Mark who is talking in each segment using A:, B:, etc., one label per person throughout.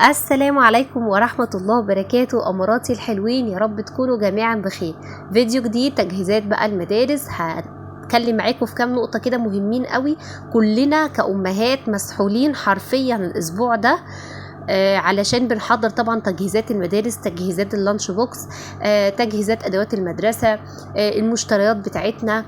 A: السلام عليكم ورحمة الله وبركاته. أماراتي الحلوين، يا رب تكونوا جميعا بخير. فيديو جديد، تجهيزات بقى المدارس. هتكلم معاكم في كام نقطة كده مهمين قوي. كلنا كأمهات مسحولين حرفيا الأسبوع ده، علشان بنحضر طبعا تجهيزات المدارس، تجهيزات ال lunch box، تجهيزات أدوات المدرسة، المشتريات بتاعتنا،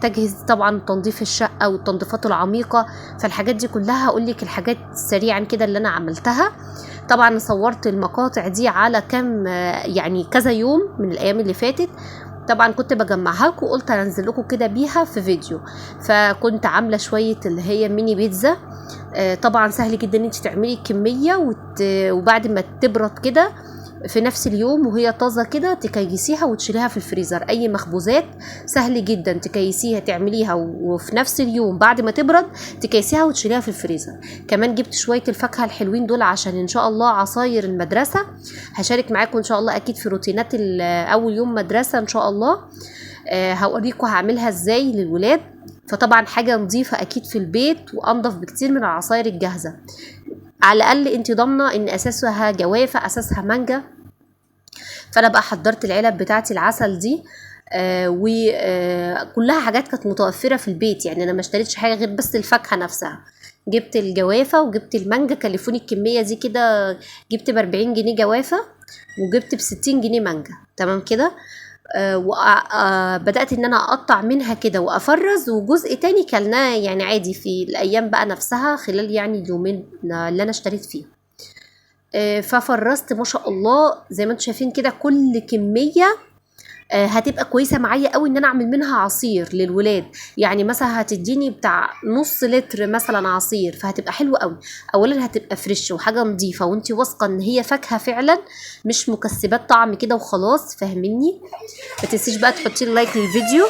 A: تجهيز طبعا تنظيف الشقة والتنظيفات العميقة. فالحاجات دي كلها هقول لك الحاجات سريعا كده اللي أنا عملتها. طبعا صورت المقاطع دي على كام، يعني كذا يوم من الأيام اللي فاتت، طبعا كنت بجمعها لكم وقلت هنزل لكم كده بيها في فيديو. فكنت عامله شوية اللي هي ميني بيتزا. طبعا سهل جدا ان انت تعملي كمية وبعد ما تبرد كده في نفس اليوم وهي طازة كده تكيسيها وتشيليها في الفريزر. اي مخبوزات سهل جدا تكيسيها تعمليها وفي نفس اليوم بعد ما تبرد تكيسيها وتشيليها في الفريزر. كمان جبت شوية الفاكهة الحلوين دول عشان ان شاء الله عصاير المدرسة. هشارك معاكم ان شاء الله اكيد في روتينات اول يوم مدرسه ان شاء الله. هوريكم هعملها ازاي للولاد. فطبعا حاجة نظيفة اكيد في البيت وانضف بكتير من العصاير الجاهزة. على الاقل انت ضامنه ان اساسها جوافه، اساسها مانجا. فانا بقى حضرت العلب بتاعتي العسل دي، وكلها حاجات كانت متوفرة في البيت، يعني انا ما اشتريتش حاجة غير بس الفاكهة نفسها. جبت الجوافه وجبت المانجا، كلفوني الكمية دي كده، جبت ب40 جنيه جوافه وجبت ب60 جنيه مانجا، تمام كده. وبدات ان انا اقطع منها كده وافرز، وجزء تاني كلناه يعني عادي في الايام بقى نفسها خلال يعني اليومين اللي انا اشتريت فيهم. ففرزت ما شاء الله زي ما انتم شايفين كده. كل كمية هتبقى كويسة معايا قوي ان انا اعمل منها عصير للولاد. يعني مثلا هتديني بتاع نص لتر مثلا عصير، فهتبقى حلوة قوي. اولا هتبقى fresh وحاجه نظيفة وانت واثقة ان هي فاكهة فعلا، مش مكسبات طعم كده وخلاص، فاهميني؟ ما تنسيش بقى تحطي like للفيديو.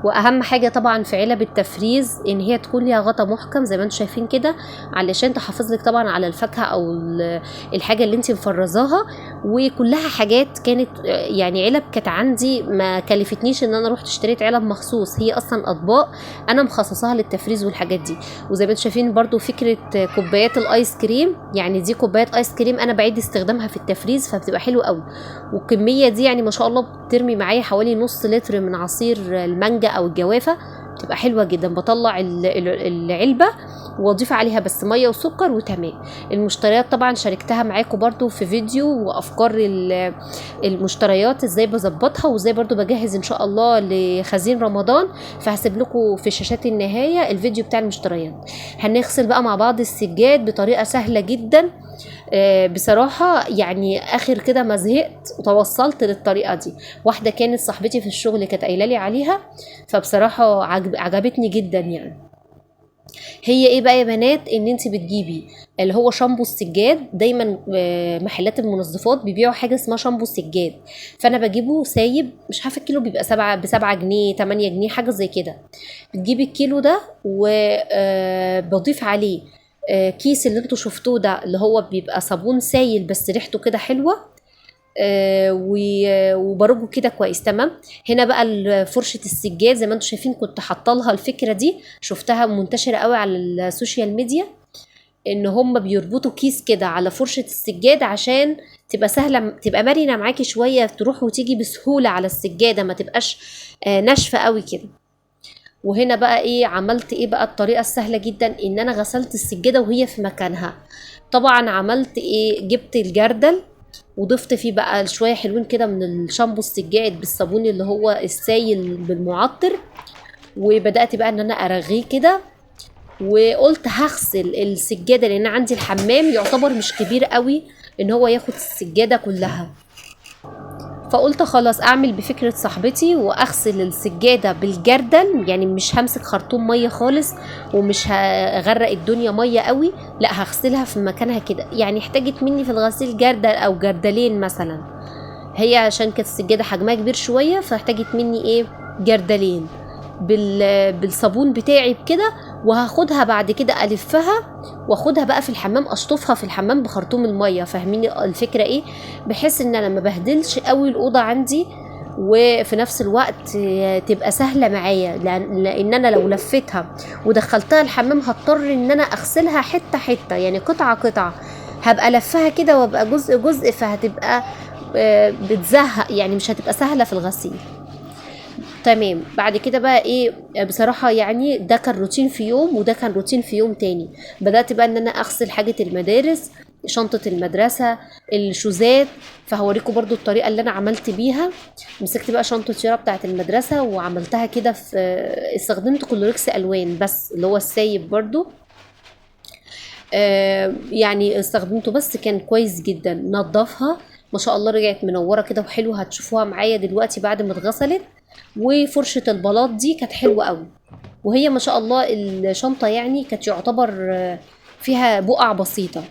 A: واهم حاجة طبعا في علب التفريز ان هي تكون ليها غطا محكم زي ما انتم شايفين كده، علشان تحافظ لك طبعا على الفاكهة او الحاجة اللي انت مفرزاها. وكلها حاجات كانت يعني علب كانت عندي، ما كلفتنيش ان انا رحت اشتريت علب مخصوص، هي اصلا اطباق انا مخصصاها للتفريز والحاجات دي. وزي ما انتم شايفين برضو فكرة كوبايات الايس كريم، يعني دي كوبايات ايس كريم انا بعيد استخدامها في التفريز، فبتبقى حلوة قوي. والكميه دي يعني ما شاء الله بترمي معايا حوالي نص لتر من عصير المانجا او الجوافه، بتبقى حلوة جدا. بطلع العلبة واضيف عليها بس مية وسكر وتمام. المشتريات طبعا شاركتها معاكم برضو في فيديو، وافكار المشتريات ازاي بظبطها وازاي برضو بجهز ان شاء الله لخزين رمضان، فهسيب لكم في شاشات النهاية الفيديو بتاع المشتريات. هنغسل بقى مع بعض السجاد بطريقة سهلة جدا. بصراحة يعني اخر كده ما زهقت وتوصلت للطريقة دي. واحدة كانت صاحبتي في الشغل كانت قايله لي عليها، فبصراحة عجبتني جدا. يعني هي ايه بقى يا بنات؟ ان انت بتجيبي اللي هو شامبو السجاد. دايما محلات المنظفات بيبيعوا حاجة اسمها شامبو السجاد، فانا بجيبه سايب، مش عارفه الكيلو بيبقى ب7 جنيه 8 جنيه حاجة زي كده. بتجيبي الكيلو ده وبضيف عليه كيس اللي انتوا شفتوه ده اللي هو بيبقى صابون سايل بس ريحته كده حلوة، وبرجه كده كويس، تمام. هنا بقى فرشه السجاد زي ما انتم شايفين كنت حاطه لها الفكرة دي، شفتها منتشرة قوي على ال social media، ان هم بيربطوا كيس كده على فرشه السجاد عشان تبقى سهلة، تبقى مرنه معاكي شوية، تروح وتيجي بسهولة على السجادة، ما تبقاش ناشفة قوي كده. وهنا بقى ايه عملت ايه بقى؟ الطريقة السهلة جدا ان انا غسلت السجادة وهي في مكانها. طبعا عملت ايه؟ جبت الجردل وضفت فيه بقى شوية حلوين كده من الشامبو السجاد بالصابون اللي هو السايل بالمعطر، وبدات بقى ان انا ارغيه كده. وقلت هغسل السجادة لان عندي الحمام يعتبر مش كبير قوي ان هو ياخد السجادة كلها، فقلت خلاص اعمل بفكره صاحبتي واغسل السجادة بالجردل. يعني مش همسك خرطوم مية خالص ومش هغرق الدنيا مية قوي، لا هغسلها في مكانها كده. يعني احتاجت مني في الغسيل جردل او جردلين مثلا، هي عشان كانت السجادة حجمها كبير شوية فاحتاجت مني ايه؟ جردلين بالصابون بتاعي بكده. وهاخدها بعد كده الفها واخدها بقى في الحمام، اشطفها في الحمام بخرطوم المية، فاهميني الفكرة ايه؟ بحيث ان انا ما بهدلش قوي الاوضة عندي، وفي نفس الوقت تبقى سهلة معايا، لان انا لو لفيتها ودخلتها الحمام هضطر ان انا اغسلها حتة حتة، يعني قطعه قطعه، هبقى لفها كده وابقى جزء جزء، فهتبقى بتزهق يعني، مش هتبقى سهلة في الغسيل. تمام. بعد كده بقى ايه، بصراحة يعني ده كان روتين في يوم وده كان روتين في يوم تاني. بدأت بقى ان انا اغسل حاجة المدارس، شنطة المدرسة، الشوزات، فهوريكم برضو الطريقة اللي انا عملت بيها. مسكت بقى شنطة يارا بتاعة المدرسة وعملتها كده في، استخدمت كلوركس الوان بس اللي هو السايب برضو، يعني استخدمته بس كان كويس جدا. نظفها ما شاء الله، رجعت منورة كده وحلوة، هتشوفوها معايا دلوقتي بعد ما اتغسلت. وفرشة البلاط دي كانت حلوة قوي، وهي ما شاء الله الشنطة يعني كانت يعتبر فيها بقع بسيطة.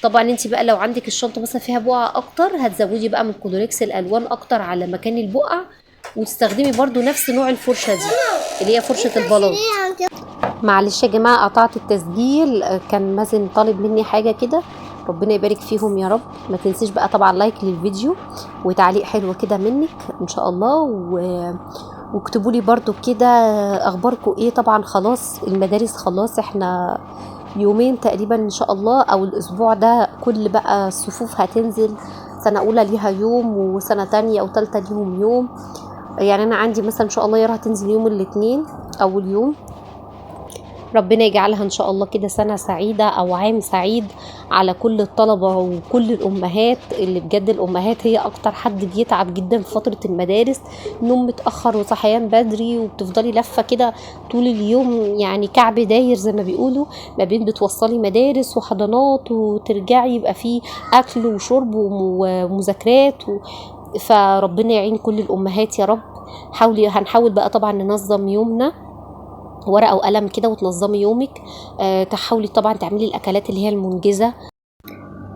A: طبعا انت بقى لو عندك الشنطة مثلا فيها بقع اكتر، هتزودي بقى من كلوركس الالوان اكتر على مكان البقع، وتستخدمي برضو نفس نوع الفرشة دي اللي هي فرشة البلاط. معلش يا جماعة قطعت التسجيل، كان مازن طالب مني حاجة كده، ربنا يبارك فيهم يا رب. ما تنسيش بقى طبعا like للفيديو وتعليق حلو كده منك ان شاء الله، واكتبوا لي برضو كده اخباركم ايه. طبعا خلاص المدارس خلاص، احنا يومين تقريبا ان شاء الله او الاسبوع ده كل بقى الصفوف هتنزل، سنة اولى ليها يوم وسنة تانية او تالتة ليهم يوم. يعني انا عندي مثلا ان شاء الله يارا هتنزل يوم الاثنين اول يوم، ربنا يجعلها ان شاء الله كده سنة سعيدة او عام سعيد على كل الطلبة وكل الامهات، اللي بجد الامهات هي اكتر حد بيتعب جدا في فترة المدارس، نوم متأخر وصحيان بدري، وبتفضلي لفة كده طول اليوم، يعني كعب داير زي ما بيقولوا، ما بين بتوصلي مدارس وحضانات وترجعي يبقى فيه اكل وشرب ومذاكرات فربنا يعين كل الامهات يا رب. هنحاول بقى طبعا ننظم يومنا، ورقة وقلم كده وتنظمي يومك. تحاولي طبعا تعملي الأكلات اللي هي المنجزة.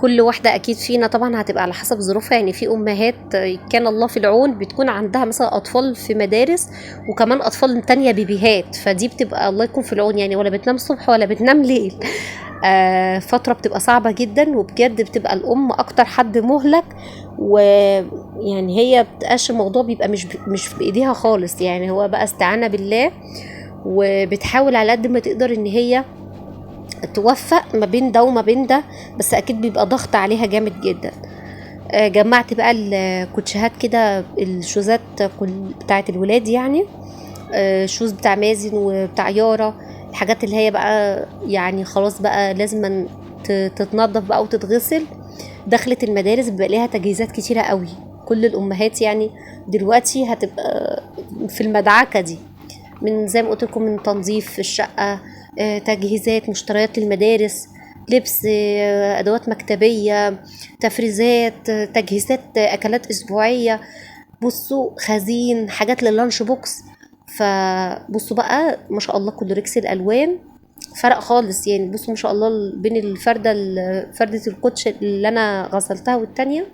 A: كل واحدة أكيد فينا طبعا هتبقى على حسب ظروفها، يعني في أمهات كان الله في العون بتكون عندها مثلا أطفال في مدارس وكمان أطفال تانية بيبيهات، فدي بتبقى الله يكون في العون، يعني ولا بتنام صبح ولا بتنام ليل. فترة بتبقى صعبة جدا، وبجد بتبقى الأم أكتر حد مهلك، ويعني هي بتقاش الموضوع بيبقى مش بإيديها خالص، يعني هو بقى استعانة بالله، وبتحاول على قد ما تقدر ان هي توفق ما بين ده وما بين ده، بس اكيد بيبقى ضغط عليها جامد جدا. جمعت بقى الكوتشيهات كده، الشوزات بتاعت الولاد، يعني shoes بتاع مازن وبتاع يارا، الحاجات اللي هي بقى يعني خلاص بقى لازم تتنظف بقى وتتغسل. دخلت المدارس بيبقى ليها تجهيزات كتيرة قوي، كل الامهات يعني دلوقتي هتبقى في المدعكة دي، من زي ما قلت لكم من تنظيف الشقة، تجهيزات، مشتريات للمدارس، لبس، ادوات مكتبية، تفريزات، تجهيزات اكلات اسبوعية، بصوا خزين، حاجات لل lunch box. فبصوا بقى ما شاء الله كلوركس الالوان فرق خالص، يعني بصوا ما شاء الله بين الفردة فردة الكوتش اللي انا غسلتها والتانية،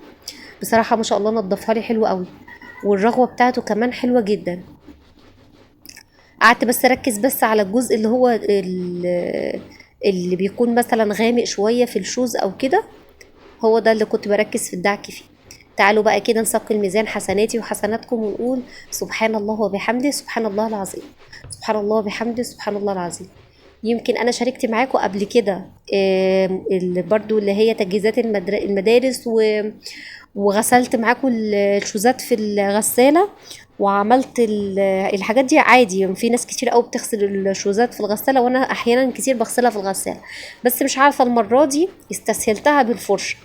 A: بصراحة ما شاء الله نضفها لي حلو قوي، والرغوة بتاعته كمان حلوة جدا. قعدت بس اركز بس على الجزء اللي هو اللي بيكون مثلا غامق شوية في ال shoes او كده، هو ده اللي كنت بركز في الدعك فيه. تعالوا بقى كده نسقي الميزان حسناتي وحسناتكم ونقول سبحان الله وبحمده سبحان الله العظيم، سبحان الله وبحمده سبحان الله العظيم. يمكن انا شاركت معاكم قبل كده برضو اللي هي تجهيزات المدارس وغسلت معاكم الشوزات في الغسالة، وعملت الحاجات دي عادي. في ناس كتير قوي بتغسل الشوزات في الغسالة، وانا احيانا كتير بغسلها في الغسالة، بس مش عارفة المرة دي استسهلتها بالفرشة،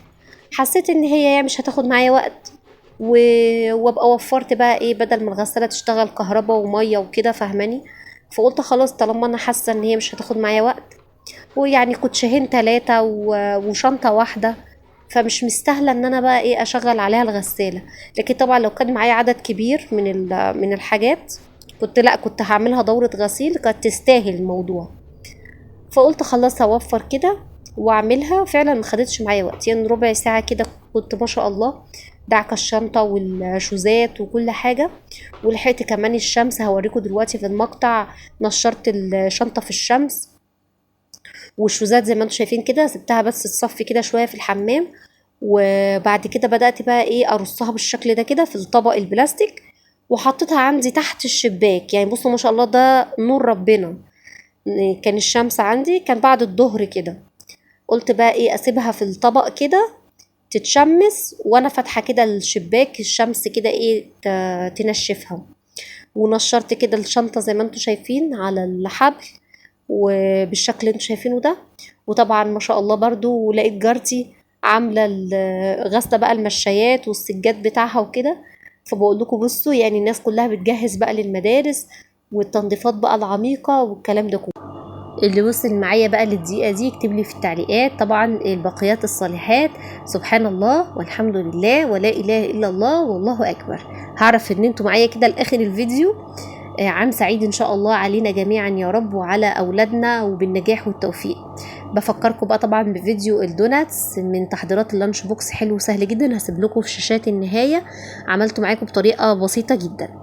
A: حسيت ان هي يعني مش هتاخد معايا وقت، وابقى وفرت بقى ايه، بدل ما الغسالة تشتغل كهرباء ومية وكده، فاهماني؟ فقلت خلاص طالما انا حاسة ان هي مش هتاخد معايا وقت، ويعني كوتشين 3 وشنطة واحدة، فمش مستاهلة ان انا بقى ايه اشغل عليها الغسالة. لكن طبعا لو كان معايا عدد كبير من الحاجات كنت هعملها دورة غسيل، كانت تستاهل الموضوع. فقلت خلاص هوفر كده واعملها. فعلا ما خدتش معايا وقت، يعني ربع ساعة كده كنت ما شاء الله دعكة الشنطة والشوزات وكل حاجة، ولحقت كمان الشمس، هوريكم دلوقتي في المقطع نشرت الشنطة في الشمس. والشوزات زي ما انتم شايفين كده سبتها بس تصفي كده شوية في الحمام، وبعد كده بدأت بقى ايه ارصها بالشكل ده كده في الطبق البلاستيك، وحطيتها عندي تحت الشباك. يعني بصوا ما شاء الله ده نور ربنا، كان الشمس عندي كان بعد الظهر كده، قلت بقى ايه، اسيبها في الطبق كده تتشمس، وانا فاتحة كده الشباك الشمس كده ايه تنشفها. ونشرت كده الشنطة زي ما انتم شايفين على الحبل وبالشكل اللي انتم شايفينه ده. وطبعا ما شاء الله برضو لقيت جارتي عامله غاسله بقى المشايات والسجاد بتاعها وكده. فبقول لكم بصوا يعني الناس كلها بتجهز بقى للمدارس والتنظيفات بقى العميقة والكلام ده كله. اللي وصل معايا بقى للدقيقه دي يكتب لي في التعليقات طبعا الباقيات الصالحات، سبحان الله والحمد لله ولا اله الا الله والله اكبر. هعرف ان انتوا معايا كده لاخر الفيديو. عام سعيد ان شاء الله علينا جميعا يا رب وعلى اولادنا، وبالنجاح والتوفيق. بفكركم بقى طبعا بفيديو ال donuts من تحضيرات ال lunch box، حلو وسهل جدا، هسيب لكم في شاشات النهاية، عملته معاكم بطريقة بسيطة جدا.